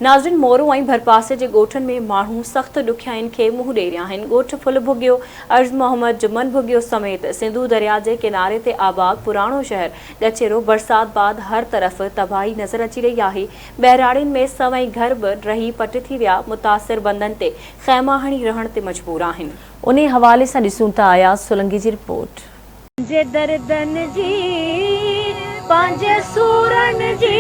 ناظرين مورو ۽ ڀرپاسي جي ڳوٺن ۾ ماڻهو سخت ڏکيائين کي منهن ڏئي رهيا آهن، ڳوٺ ڦل ڀڳيو، عرض محمد، جمن ڀڳيو سميت سنڌو درياء جي ڪناري تي آباد پراڻو شهر ڳچيرو برسات بعد هر طرف تباهي نظر اچي رهي آهي، ٻهراڙين ۾ سوين گهر به ڊهي پٽ ٿي ويا، متاثر بندن تي خيما هڻي رهڻ تي مجبور آهن. انهي حوالي سان ڏسون ٿا اياز سولنگي جي رپورٽ. پنهنجي دردن جي، پنهنجي سورن جي،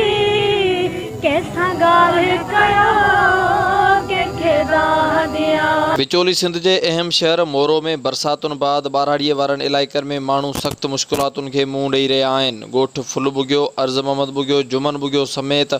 ڪنهن سان ڳالهه ڪيان، ڪنهن کي دانهن ڏيان. وچولي سنڌ جي اهم شهر مورو ۾ برساتن بعد ٻهراڙيء وارن علائقن ۾ ماڻهو سخت مشڪلاتن کي منهن ڏئي رهيا آهن. ڳوٺ ڦل ٻگهيو، عرض محمد ٻگهيو، جمن ٻگهيو سميت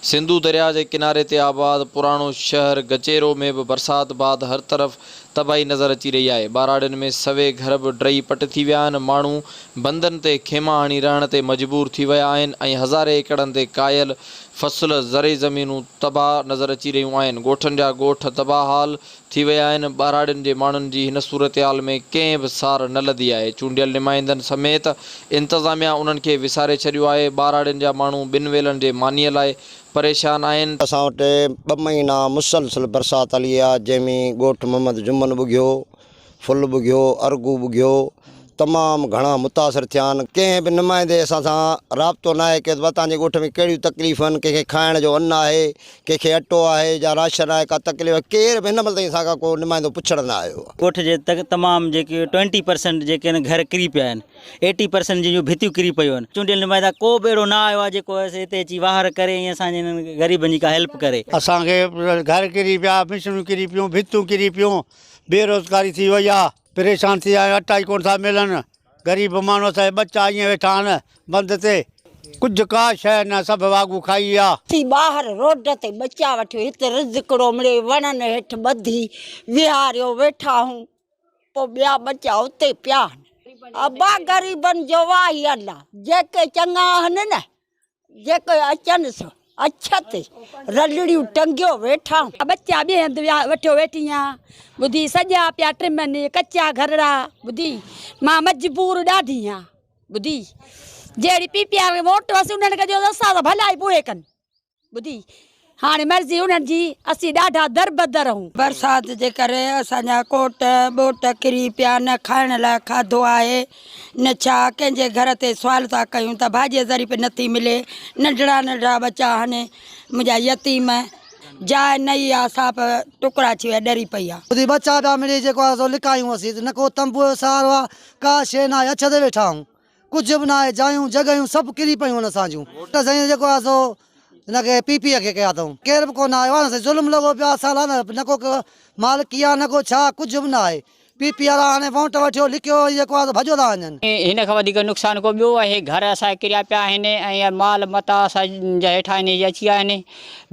سنڌو درياء جي ڪناري تي آباد پراڻو شهر گچيرو ۾ به برسات بعد هر طرف تباهي نظر اچي رهي آهي، ٻهراڙين ۾ سوين گهر به ڊهي پٽ ٿي ويا آهن، ماڻهو بندن تي خيما هڻي رهڻ تي مجبور ٿي ويا آهن ۽ هزارين ايڪڙن تي ڪاهيل فصل، زرعي زمينون تباهه نظر اچي رهيون آهن، ڳوٺن جا ڳوٺ تباهه حال ٿي ويا آهن، ٻهراڙين جي ماڻهن جي هن صورتحال ۾ ڪنهن به سار نه لڌي آهي، چونڊيل نمائندن سميت انتظاميا انهن کي وساري ڇڏيو آهي، ٻهراڙين جا ماڻهو ٻن ويلن جي مانيء لاء پريشان آهن. اسان وٽ ٻه مهينا مسلسل برسات هلي آ جنهن ۾ ڳوٺ محمد جمن ٻگهيو، ڦل ٻگهيو، ارغو ٻگهيو تمام گهڻا متاثر ٿيا آهن ڪنهن به نمائندي اسان سان رابطو ناهي ڪيو ته توهان جي ڳوٺ ۾ ڪهڙيون تڪليفون آهن ڪنهن کي کائڻ جو ان آهي ڪنهن کي اٽو آهي يا راشن آهي ڪا تڪليف آهي ڪير به هن مهل تائين اسان کان ڪو نمائندو پڇڻ نه آيو آهي. ڳوٺ جي تمام جيڪي ٽوئنٽي پرسنٽ جيڪي آهن گهر ڪري پيا آهن ايٽي پرسنٽ جن جون ڀتيون ڪري پيون آهن چونڊيل نمائندا ڪو به اهڙو نه آيو آهي جيڪو هتي اچي واهر ڪري ۽ اسان جي هنن غريبن جي ڪا هيلپ ڪري. اسان کي گهر ڪري پيا، مشنون ڪري پيون، ڀتون ڪري پيون، بيروزگاري ٿي وئي آ، پريشان ٿي ويا آهيون، اٽا ئي ڪونه ٿا ملن، غريب ماڻهو اسان جا ٻچا ائين ويٺا آهن بند تي، ڪجهه ڪا شيء نه سڀ واڳون کائي ويا. ٿي ٻاهر روڊ تي ٻچا وٺيو هت رزقڙو مڙئي وڻن هيٺ ٻڌي ويهاريو ويٺا هون. پوء ٻيا ٻچا اتي پيا آهن. ابا غريبن جو واهي الله، جيڪي چڱا آهن نه، جيڪي اچن سو اڇ تي رلڙيون ٽنگيو ويٺا آهن. ٻچا ٻئي هنڌ ويا وٺيو ويٺي آهيان، ٻڌي سڄا پيا ٽمن، ڪچا گهرڙا، ٻڌي مان مجبور ڏاڍي آهيان، ٻڌي جهڙي پي پي آر کي ووٽ هئس انهن کي ڏيو اسان ته ڀلائي پوء ڪن. ٻڌي هاڻي مرضي انهن جي، اسين ڏاڍا دربدر هون. برسات جي ڪري اسان جا ڪوٽ ٻوٽ ڪري پيا نه کائڻ لاء کاڌو آهي نه ڇا ڪنهن جي گهر تي سوال ٿا ڪيون ته ڀاڄي ذري به نٿي ملي ننڍڙا ننڍڙا ٻچا آهن منهنجا يتيم جاء نه ئي آ سا به ٽڪرا ٿي ويا ڏري پئي آ. ٻڌي ٻچا پيا مڙئي جيڪو آهي سو لڪايون اسين نه ڪو تنبوء جو سهارو آ ڪا شيء ناهي اڇ تي ويٺا آهيون. ڪجهه به ناهي جايون جڳهيون سڀ ڪري پيون آهن اسان جون ته سائين جيڪو آهي سو هن کي پي پي کي ڪيا اٿئون ڪير به ڪونه آيو آهي نه سائين ظلم لڳو پيو آهي اسان لاء نه ڪو مالڪي آهي نه ڪو ڇا ڪجهه به ناهي پي پي وارا هاڻي وونٽ وٺيو لڪيو ۽ جيڪو آهي سو ڀڄيو ٿا وڃن. هن کان وڌيڪ نقصان ڪو ٻيو آهي گهر اسان جا ڪريا پيا آهن ۽ مال متاع اسان جا هيٺان انهي جي اچي ويا آهن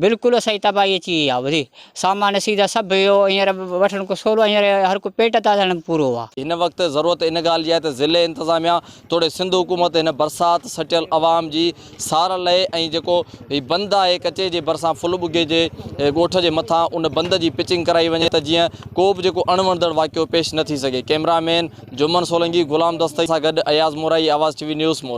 بلڪل اسان جي تباهي اچي وئي آهي ٻڌي سامان سيڌا سڀ اهو هينئر وٺڻ ڪو سولو هينئر هر ڪو پيٽ تان ڄڻ پورو آ. هن وقت ضرورت ان ڳالهه جي آهي ته ضلعي انتظاميا توڙي سنڌ حڪومت هن برسات سٽيل عوام جي سار لهي ۽ جيڪو هي بند آهي ڪچي جي ڀرسان ڦل ٻگهي جي ڳوٺ جي مٿان ان بند جي پچنگ ڪرائي وڃي ته جيئن ڪو به جيڪو اڻوڻندڙ واقعو پيش نه ٿي سگهي ڪئميرا مين جمن سولنگي غلام دستي سان گڏ Ayaz Morai Awaz T V news Moro.